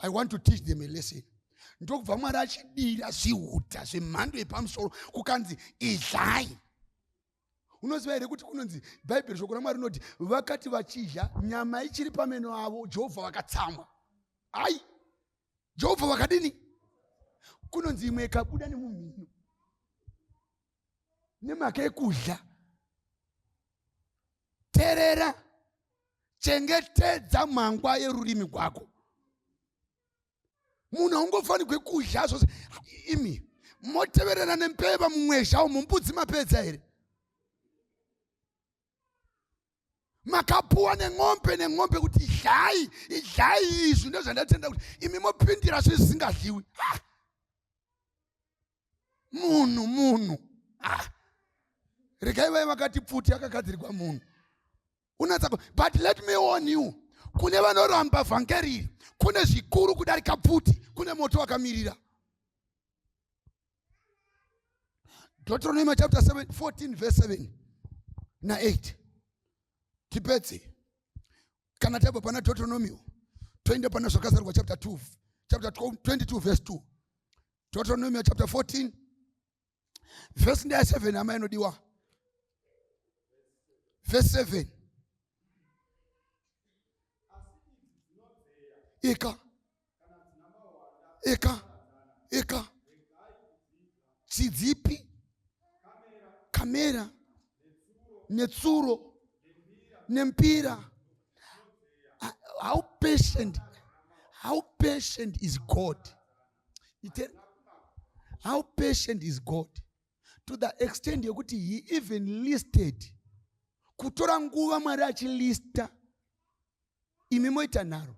I want to teach them a lesson. Ndokubva Mwari achidira zvihuta zvemhando yepamusoro, kukanzi idlai. Unoziva here kuti kunonzi Bhaibheri, shoko raMwari rinoti vakati vachidya nyama ichiri pameno avo, Jehovha vakatsamwa. Ai, Jehovha vakadini? Kunonzi imwe ikabuda nemumhino nemhaka yekudya. Terera, chengetedza mangwa yerurimi gwako. Munhu haungofanirwe kudya zvose. Imi moteverera nembeva mumwezha umo, mbudzi mapedza here? Makapuwa nen'ombe nen'ombe kuti idlai, idlai izvi, ndozvandatenda kuti imi mopindira zvinhu zvisingadliwi. Munhu munhu, regai vai vakati pfuti yakagadzirwa munhu unatsa. But let me warn you, kune vanoramba vhangeri, kune zvikuru kudarika pfuti, kune moto wakamirira. Deuteronomy chapter 7, 14 verse 7 na8. Tipedze kana tabva pana Deuteronomio, toenda pana Zvakazarwa chapter 2, chapter 22 verse 2. Deuteronomio chapter 14 verse ndeya 7, hama inodiwa, verse 7. Ika ika ika chidzipi kamera netsuro nempira. How patient is God? How patient is God to the extent yekuti he even listed, kutora nguva Mwari achilista, imi moita nharo.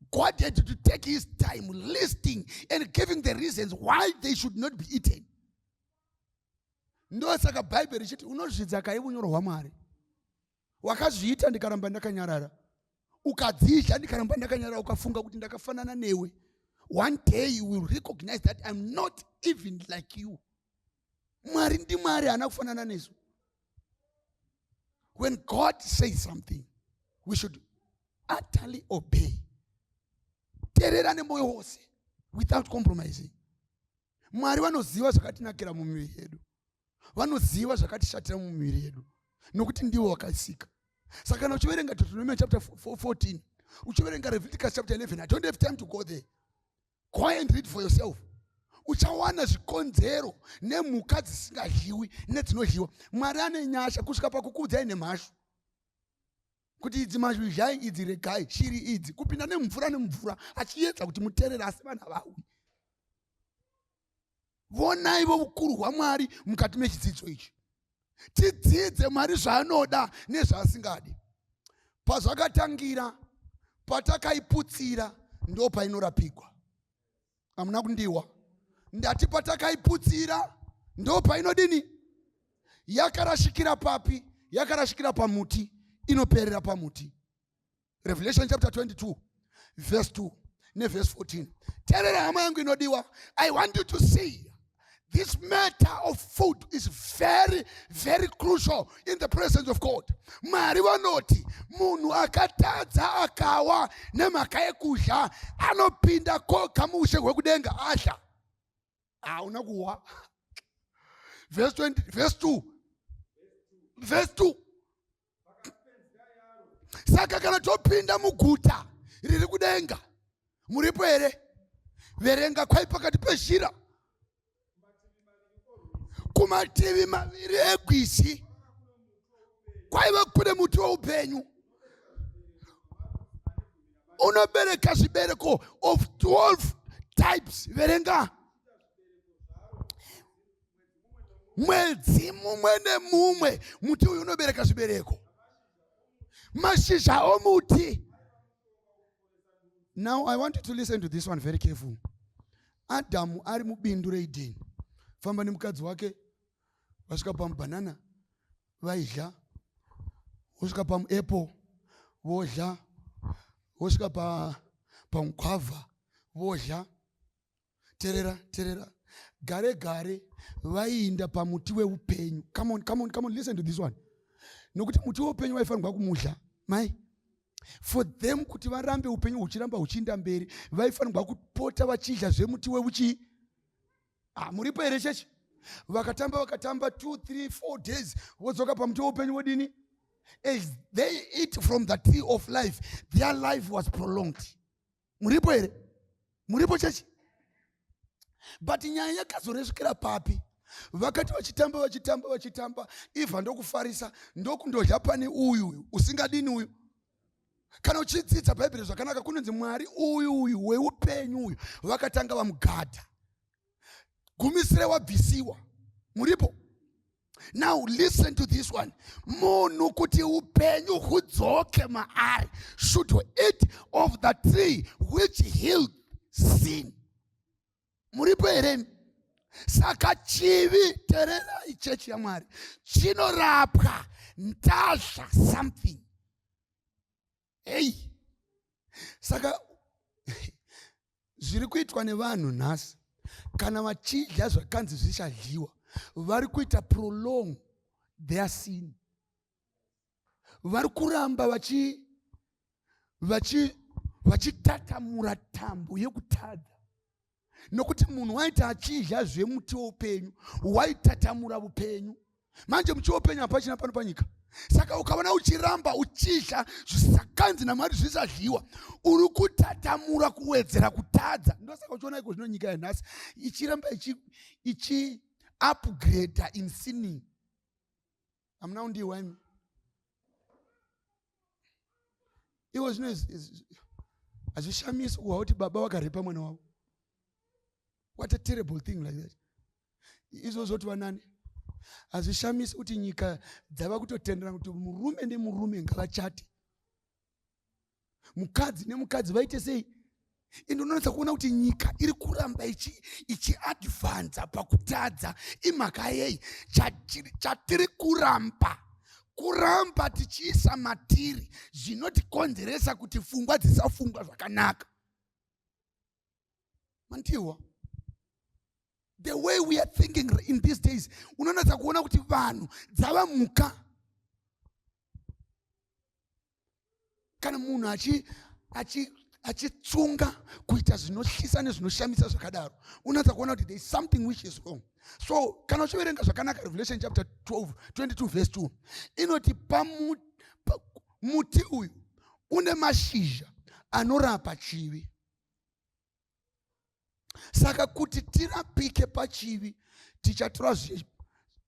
God had to take his time listing and giving the reasons why they should not be eaten. Ndosaka Bhaibheri richiti unozvidza kai unyoro hwaMwari. Wakazviita ndikaramba ndakanyarara, ukadzidya ndikaramba ndakanyarara, ukafunga kuti ndakafanana newe. One day you will recognize that I'm not even like you. Mwari ndiMwari, haana kufanana nesu. When God says something, we should utterly obey. Teerera nemwoyo wose without compromising. Mwari vanoziva zvakatinakira mumiviri yedu, vanoziva zvakatishatira mumiviri yedu, nokuti ndivo vakasika. Saka kana uchiverenga Deuteronomy chapter 14, uchiverenga Leviticus chapter 11, I don't have time to go there, go and read for yourself. Uchawana zvikonzero nemhuka dzisingadyiwi nedzinodyiwa. Mwari ane nyasha kusvika pakukuudzai nemhashu kuti idzi mazhizhai, idzi regai, shiri idzi, kupinda nemumvura nemumvura achiedza kuti muteerere, asi vanhu havawi. Vonaivo ukuru hwaMwari mukati mechidzidzo ichi. Tidzidze Mwari zvaanoda nezvaasingadi. Pazvakatangira, patakaiputsira, ndo painorapigwa. Hamuna kundiwa? Ndati patakaiputsira ndo painodini. Yakarashikira papi? Yakarashikira pamuti, inoperera pamuti. Revelation chapter 22 verse 2 neverse 14. Teerera, hama yangu inodiwa. I want you to see this matter of food is very, very crucial in the presence of God. Mwari vanoti munhu akatadza akawa nemhaka yekudya anopinda koga muushe hwekudenga adya. Hauna kuwa. Verse 20, verse 2, verse 2. Saka kana topinda muguta riri kudenga, muripo here? Verenga. Kwai pakati pezhira, kumativi maviri egwizi, kwaiva kune muti weupenyu unobereka zvibereko of 12 types. Verenga. Mwedzi mumwe nemumwe muti uyu unobereka zvibereko, mashizha omuti. Now I want you to listen to this one very careful. Adamu ari mubindu reEdeni, famba nemukadzi wake, vasvika pamubhanana vaidya, vosvika pamuapple vodya, vosvika. pamugwavha vodya. Terera, terera. Gare gare vaiinda pamuti weupenyu. Come on, come on, come on, listen to this one. Nokuti muti weupenyu vaifanirwa kumudya. Mai, for them kuti varambe upenyu huchiramba huchiinda mberi, vaifanirwa kupota vachidya zvemuti weuchii. Ah, muripo here chechi? Vakatamba vakatamba 2 3 4 days, vodzoka pamuti weupenyu wodini? As they eat from the tree of life, their life was prolonged. Muripo here? Muripo chechi? But nyaya yakazoresvikira papi? Vakati vachitamba vachitamba vachitamba, Ivha ndokufarisa, ndokundodya pane uyu uyu usingadini uyu. Kana uchidzidza Bhaibheri zvakanaka, kunonzi Mwari uyu uyu weupenyu uyu vakatanga vamugadha, gumisire wabvisiwa. Muripo? Now listen to this one. Munhu kuti upenyu hudzoke maari should eat of the tree which healed sin. Muripo here? Saka chivi, tererai chechi yaMwari, chinorapwa ndazva something. Hey, saka zviri kuitwa nevanhu nhasi, kana vachidya zvakanzi zvichadyiwa, vari kuita prolong their sin. Vari kuramba vachitatamura tambo yekutadza, nokuti munhu waiti achidya zvemuti weupenyu waitatamura upenyu. Manje muti weupenyu hapachina pano panyika. Saka ukaona uchiramba uchidya zvisakanzi naMwari zvisadyiwa, uri kutatamura kuwedzera kutadza. Ndosaka uchiona iko zvino nyika yanhasi ichiramba ichi upgrade in sinning. Hamuna kundiwa imi? Iwo zvino hazvishamisi kuhwa kuti baba vakarepa mwana wavo. What a terrible thing like that. Izvozvo kuti vanani, hazvishamisi kuti nyika dzava kutotendera kuti murume nemurume ngavachate, mukadzi nemukadzi vaite sei. Indononetsa kuona kuti nyika iri kuramba ichiadvanza pakutadza. Imhaka yei? Chatiri kuramba tichiisa matiri zvinotikonzeresa kuti pfungwa dzisafungwa zvakanaka. Mandiwa, the way we are thinking in these days, unonatsa kuona kuti vanhu dzava mhuka. Kana munhu achitsunga kuita zvinotyisa nezvinoshamisa zvakadaro, unatsa kuona kuti there is something which is wrong. So kana uchiverenga zvakanaka Revelation chapter 12 22 verse 2 inoti muti uyu une mashizha anorapa chivi. Saka kuti tirapike pachivi, tichatora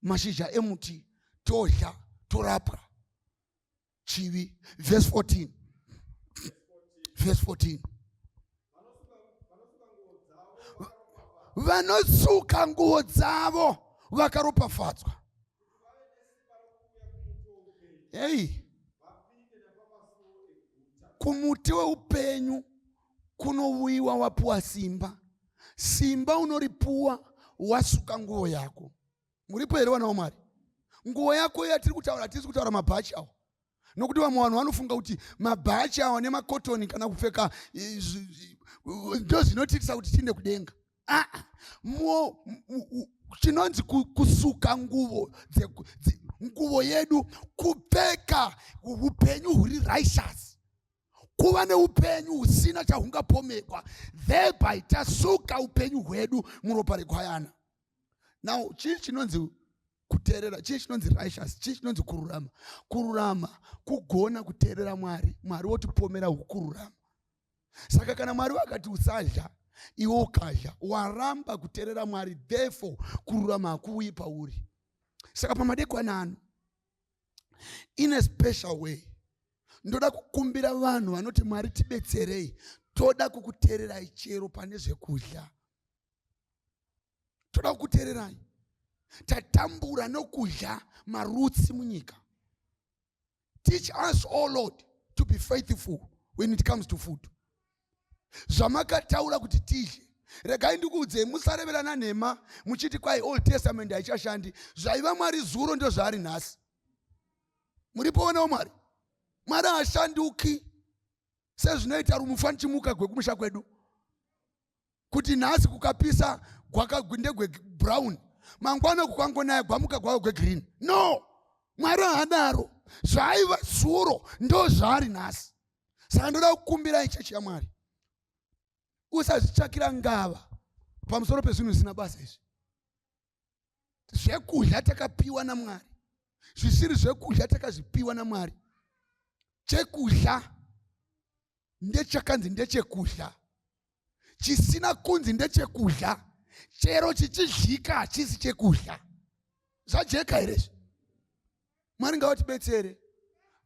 mashizha emuti, todya, torapwa chivi. Verse 14, verse 14: vanosuka nguo dzavo vakaropafadzwa. Hei, kumuti weupenyu kunouyiwa wapuwa simba. Simba unoripuwa wasuka nguo yako. Muripo here, vana vaMwari? Nguo yako yatiri kutaura, hatisi kutaura mabhachi awa, nokuti vamwe vanhu vanofunga kuti mabhachi awa nemakotoni kana kupfeka ndo zvinotiitisa kuti tiinde kudenga. Aa, chinonzi kusuka nguvo, nguvo yedu kupfeka upenyu huri righteous, kuva neupenyu husina chahungapomekwa, thereby tasuka upenyu hwedu muropa regwayana. Now, chii chinonzi kuteerera? Chii chinonzi righteous? Chii chinonzi kururama? Kururama kugona kuteerera Mwari, Mwari wotipomera hukururama. Saka kana Mwari vakati usadya, iwe ukadya, waramba kuteerera Mwari, therefore kururama hakuuyi pauri. Saka pamadekwana ano, in a special way, ndoda kukumbira vanhu vanoti, "Mwari, tibetserei, toda kukuteererai chero pane zvekudya, toda kukuteererai. Tatambura nokudya marutsi munyika. Teach us, oh Lord, to be faithful when it comes to food, zvamakataura kuti tidye." Regai ndikuudzei, musareverana nhema muchiti kwai Old Testament haichashandi. Zvaiva Mwari zuro ndo zvaari nhasi. Muripo, vana vaMwari? Mwari haashanduki. Sezvinoita rumufanichimuka gwekumusha kwedu kuti nhasi kukapisa ndegwebrown, mangwana kukangonaya gwamuka gwava gwegreen. No, Mwari haadaro. Zvaaiva zuro ndo zvaari nhasi. Saka ndoda kukumbirai, chechi yaMwari, usazvitsvakira ngava pamusoro pezvinhu zvisina basa izvi. Zvekudya takapiwa naMwari, zvisiri zvekudya takazvipiwa naMwari. Chekudya ndechakanzi ndechekudya, chisina kunzi ndechekudya chero chichidyika hachisi chekudya. Zvajeka here izvi? Mwari ngavatibetsere.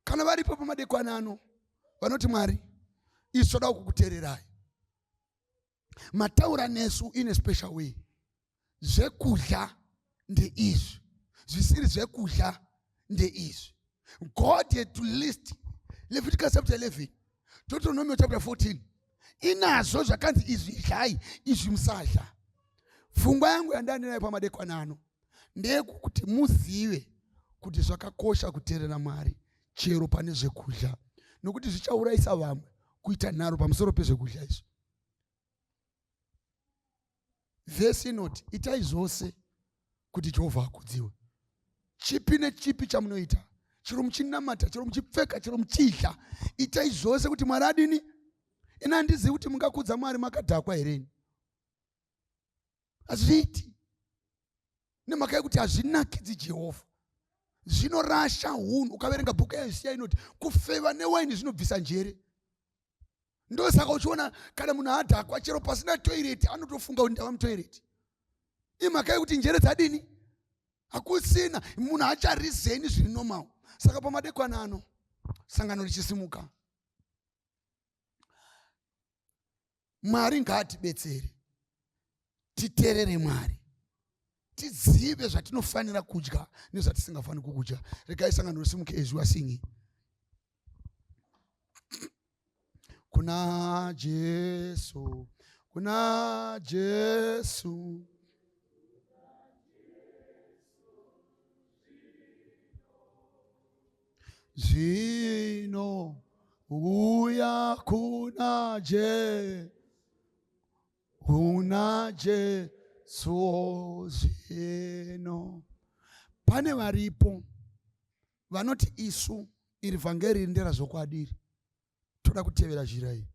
Kana varipo pamadekwana ano vanoti, Mwari, isu toda kukuteererai, mataura nesu in a special way, zvekudya ndeizvi, zvisiri zvekudya ndeizvi. God had to list Leviticus chapter 11, Deuteronomy chapter 14 inazvo zvakanzi izvi idyai, izvi musadya. Pfungwa yangu yandandinayo pamadekwana ano ndeyekuti muzive kuti zvakakosha kuteerera Mwari chero pane zvekudya, nokuti zvichaurayisa vamwe kuita nharo pamusoro pezvekudya izvi. Vhesi inoti, itai zvose kuti Jehovha akudziwe. Chipi nechipi chamunoita, chero muchinamata, chero muchipfeka, chero muchidya, itai zvose kuti Mwari adini. Ini handizivi kuti mungakudza Mwari makadhakwa here ini. Hazviiti, nemhaka yekuti hazvinakidzi Jehovha, zvinorasha hunhu. Ukaverenga bhuku yaIsiya inoti kufeva newaini zvinobvisa njere. Ndosaka uchiona kana munhu adhakwa, chero pasina toireti anotofunga kuti ndava mutoireti. Imhaka yekuti njere dzadini? Hakusina, munhu hacharizeni zviri normal. Saka pamadekwana ano, sangano richisimuka, Mwari ngaatibetsere titerere Mwari, tizive zvatinofanira kudya nezvatisingafaniri kukudya. Regai sangano risimuke as we are singing. Kuna Jesu, kuna Jesu. Zvino uya kuna Je, kuna Jesu zvino. Pane varipo vanoti, isu iri vhangeri iri nderazvokwadi iri, toda kutevera zhira iyi.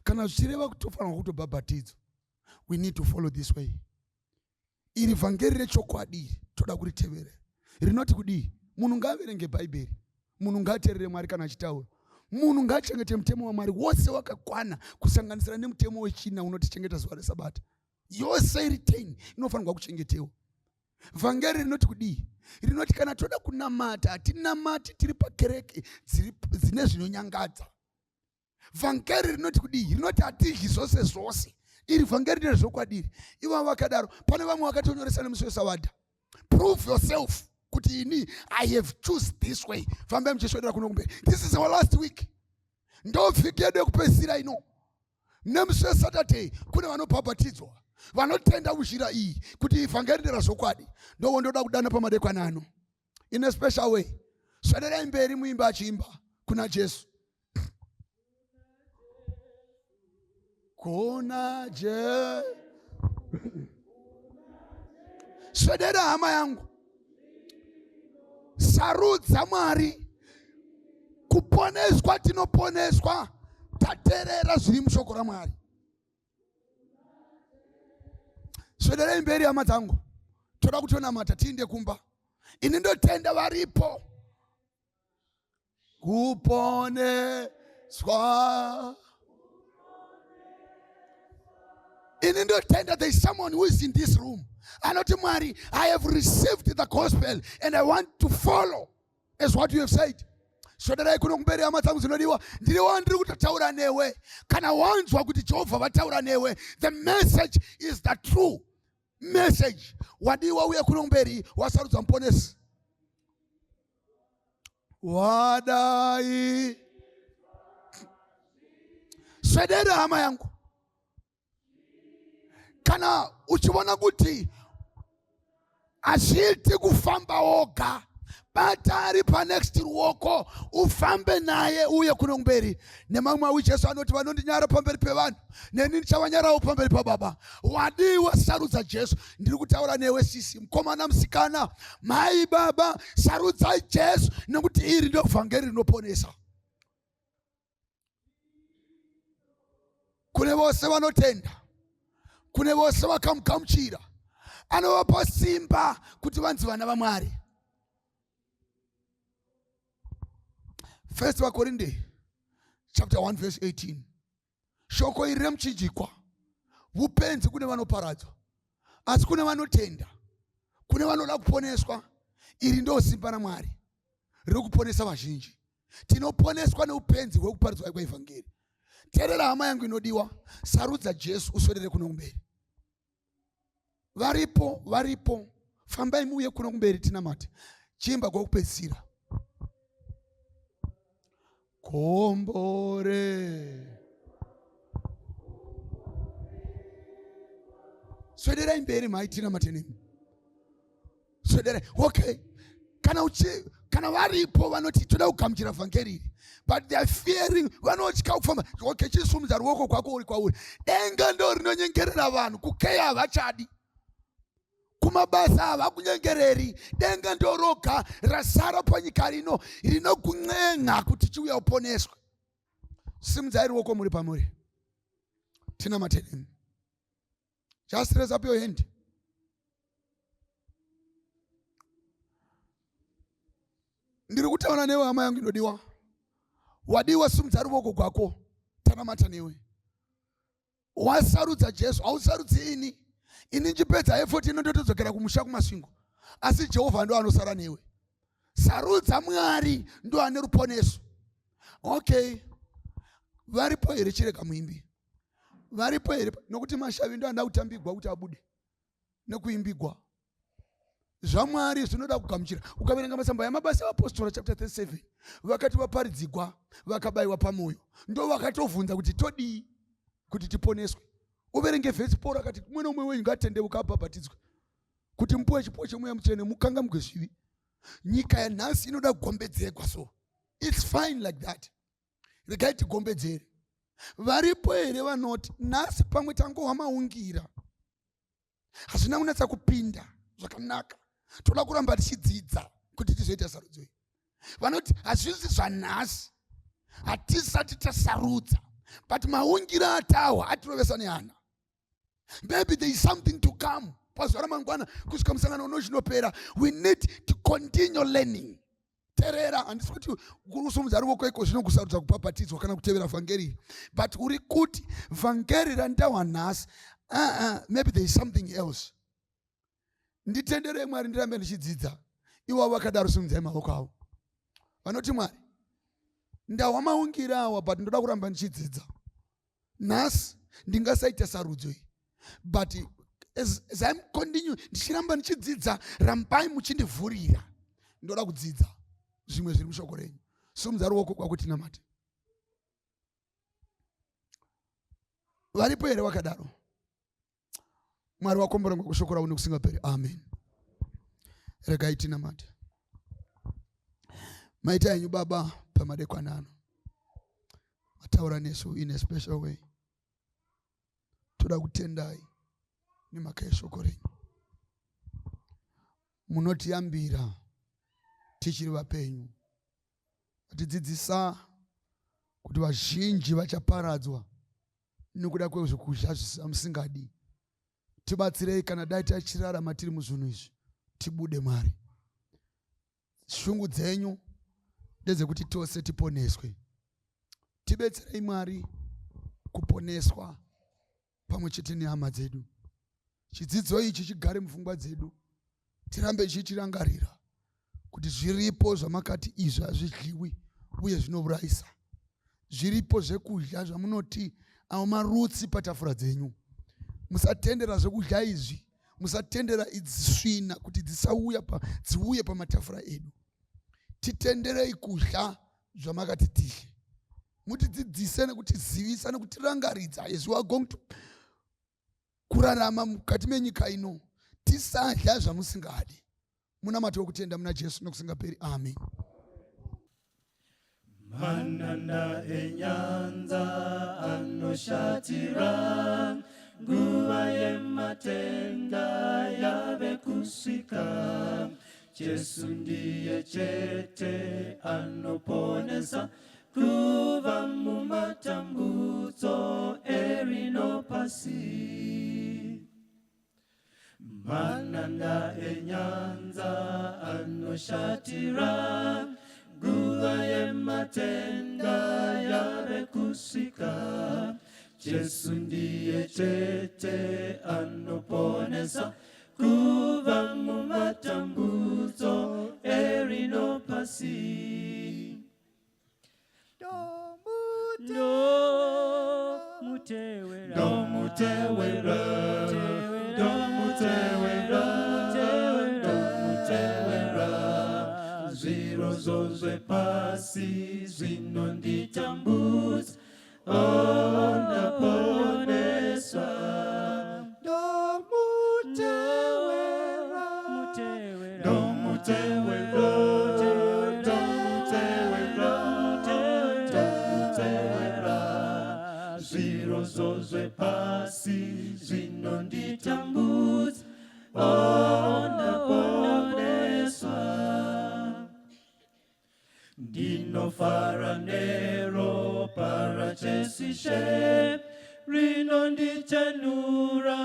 Kana zvichireva kuti tofanirwa kutobhabhatidzwa, we need to follow this way. Iri vhangeri rechokwadi iri, toda kuritevera. Rinoti kudii? Munhu ngaaverenge Bhaibheri, munhu ngaaterere Mwari kana achitaura, munhu ngaachengete mutemo waMwari wose wakakwana, kusanganisira nemutemo wechina unotichengeta zuva reSabata. Yose iri 10 inofanirwa kuchengetewa. Vhangeri rinoti kudii? Rinoti kana toda kunamata, hatinamati tiri pakereke dzine zvinonyangadza. Vhangeri rinoti kudii? Rinoti hatidyi zvose zvose. Iri vhangeri ndezvokwadi iri. Ivavo vakadaro, pane vamwe vakatonyoresa nemusi weSavadha. Prove yourself kuti ini I have choose this way. Fambai muchiswedera kuno kumberi. This is our last week. Ndo vhiki yedu yekupedzisira ino. Nemusi weSaturday kune vanobhabhatidzwa vanotenda kuzhira iyi kuti ivhangeri nderazvokwadi. Ndowo ndoda kudana pamadekwana ano in a special way. Swederai mberi muimba achiimba kuna Jesu. Kuna Je, swedera hama yangu, sarudza Mwari. Kuponeswa tinoponeswa taterera zviri mushoko raMwari. Swederei mberi hama dzangu, toda kutonamata tiinde kumba. Ini ndotenda varipo kuponeswa. Ini ndotenda there is someone who is in this room anoti, Mwari, I have received the gospel and I want to follow as what you have said. Svoderai kuno kumberi hama dzangu dzinodiwa. Ndiri wandiri kutotaura newe. Kana wanzwa kuti Jehovha vataura newe, the message is the true message. Wadiwa uye kuno kumberi, wasarudza muponesi. Wadai swedera hama yangu. Kana uchiona kuti hazviiti kufamba woga, Bata ari panext ruoko ufambe naye uye kuno kumberi. Nemamwe awi Jesu anoti vanondinyara pamberi pevanhu, neni ndichavanyarawo pamberi pababa. Wadiwa sarudza Jesu. Ndiri kutaura newe sisi, mukomana, musikana, mai, baba, sarudzai Jesu nekuti iri ndo vhangeri rinoponesa. Kune vose vanotenda, kune vose vakamugamuchira, anovapa simba kuti vanzi vana vaMwari. First Vakorinde chapter 1 verse 18. Shoko iri remuchinjikwa vupenzi kune vanoparadzwa, asi kune vanotenda, kune vanoda kuponeswa, iri ndo simba raMwari riri kuponesa vazhinji. Tinoponeswa neupenzi hwekuparidzwa kweevhangeri. Teerera hama yangu inodiwa, sarudza Jesu uswedere kuno kumberi. Varipo, varipo, fambai muuye kuno kumberi tinamate. Chiimba kwekupedzisira. Kombore. Swederai mberi mhai tinamate nemi. Swederai. Okay. Kana uchi kana varipo vanoti toda kugamuchira vhangeri iri but they are fearing, vanotya kufamba. Okay, chisumudza ruoko kwako uri kwauri. Denga ndo rinonyengerera vanhu, kukeya havachadi, kumabasa havakunyengereri. Denga ndo roga rasara panyika rino rinokun'enga kuti chiuya uponeswe. Simudzai ruoko muri pamuri, tinamate nemi. Just raise up your hand. Ndiri kutaura newe hama yangu inodiwa. Wadiwa, simudza ruoko gwako, tanamata newe. Wasarudza Jesu, hausarudzi ini. Ini ndichipedza effort ino ndotodzokera kumusha kuMasvingo, asi Jehovha ndo anosara newe. Sarudza Mwari, ndo ane ruponeso. Okay, varipo here? Chirega muimbi. Varipo here? Nokuti mashavi ndo anoda kutambigwa kuti abude nekuimbigwa. ZvaMwari zvinoda kugamuchira. Ukaverenga masamba yamabasa evapostora chapter 37, vakati vaparidzigwa vakabayiwa pamoyo, ndo vakatovhunza kuti todii kuti tiponeswe. Uverenge vhesi, Paul akati mumwe nomumwe wenyu ngatendeuka abhabhatidzwe kuti mupuwe chipuwo chemweya mutsvene mukangamwe zvivi. Nyika yanhasi inoda kugombedzegwa, so it's fine like that. Regai tigombedzere. Varipo here vanoti nhasi pamwe tangohwa maungira, hazvina kunatsa kupinda zvakanaka, toda kuramba tichidzidza kuti tizoita sarudzo iyi? Vanoti hazvisi zvanhasi, hatisati tasarudza, but maungira atahwa atirovesa nehana. Maybe there is something to come pazuva ramangwana kusvika musangano unochinopera. We need to continue learning. Terera, handisi kuti kusumudza ruoko iko zvino kusarudza kubhabhatidzwa kana kutevera vhangeri, but uri kuti vhangeri randahwa nhasi, maybe there is something else. Nditenderei Mwari ndirambe ndichidzidza. Iwavo vakadaro, simudzai maoko avo. Vanoti Mwari, ndahwa maungira awa, but ndoda kuramba ndichidzidza. Nhasi ndingasaita sarudzo iyi, but as I'm continue ndichiramba ndichidzidza, rambai muchindivhurira, ndoda kudzidza zvimwe zviri mushoko renyu. Simudza ruoko kwako tinamate. Varipo here vakadaro? Mwari wakomborerwa kushoko ravo nekusingaperi. Amen. Regai tinamate. Maita henyu Baba pamadekwana ano, mataura nesu in a special way. Toda kutendai nemhaka yeshoko renyu. Munotiyambira tichiri vapenyu, vatidzidzisa kuti vazhinji vachaparadzwa nekuda kwezvokudya zvamusingadi. Tibatsirei kana dai tachirarama tiri muzvinhu izvi, tibude Mwari. Shungu dzenyu ndedzekuti tose tiponeswe. Tibetserei Mwari kuponeswa pamwe chete nehama dzedu. Chidzidzo ichi chigare mupfungwa dzedu, tirambe tichitirangarira kuti zviripo zvamakati izvi hazvidyiwi uye zvinourayisa. Zviripo zvekudya zvamunoti avo marutsi patafura dzenyu. Musatendera zvekudya izvi, musatendera idzi svina kuti dzisauya pa, dziuye pamatafura edu. Titenderei kudya zvamakati tidye. Mutidzidzise nekutizivisa nekutirangaridza as we are going to kurarama mukati menyika ino, tisadya zvamusingadi. Munamato wokutenda muna Jesu nokusingaperi. Amen. Mananda enyanza anoshatira, nguva yematenga yave kusvika. Jesu ndiye chete anoponesa kubva mumatambudzo erino pasi. Mananda enyanza anoshatira, nguva yematenga yave kusvika. Jesu ndiye chete anoponesa kubva mumatambudzo erino pasi. Ndomutewera. Ndomutewera, ndomutewera, ndomutewera. Zviro zvepasi zvinonditambudza, oh, ndaponeswa. Ndomutewera, ndomutewera, ndomutewera, ndomutewera. Zviro zvepasi zvinonditambudza, oh, ndaponeswa. Ndinofara neropa raJesu Ishe, rinondichenura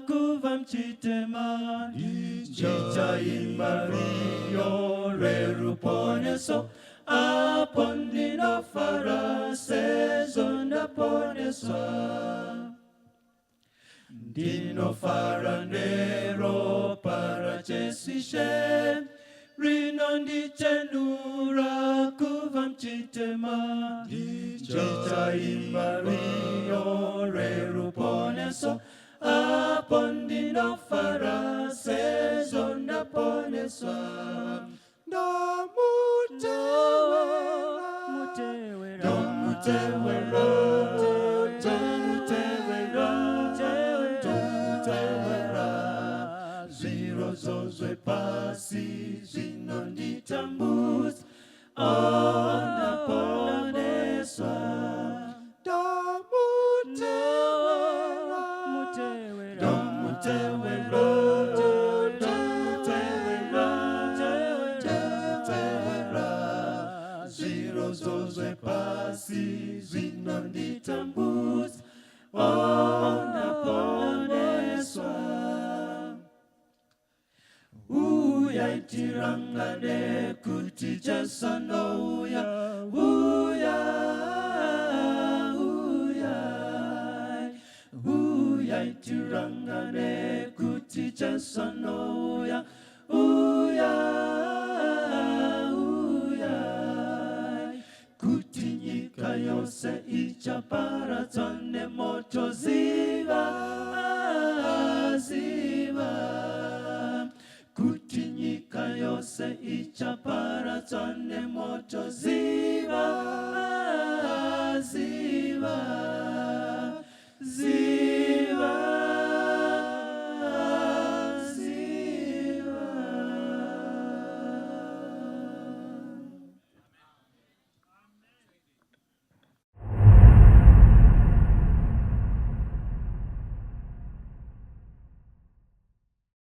kubva muchitema. Ndichaimba rwiyo rweruponeso apo ndinofara sezvo ndaponeswa. Ndinofara neropa raJesu Ishe, rinondichenura kubva muchitema. Ndichaimba rwiyo rweruponeso apo ndinofara sezvo ndaponeswa. Ndomutewera, ndomutewera, ndomutewera, ndomutewera. Zviro zvepasi zvinonditambudza, oh, ndaponeswa. Ndomutewera, ndomutewera, ndomutewera, ndomutewera. Zviro zvepasi zvinonditambudza, oh, ndaponeswa. Uyai tirangane kuti Jesu anouya. Uya, uyai, uyai tirangane kuti Jesu anouya. Uya, uyai, kuti nyika yose ichaparadzwa nemoto. Ziva, ziva kuti nyika yose ichaparadzwa nemoto. Ziva.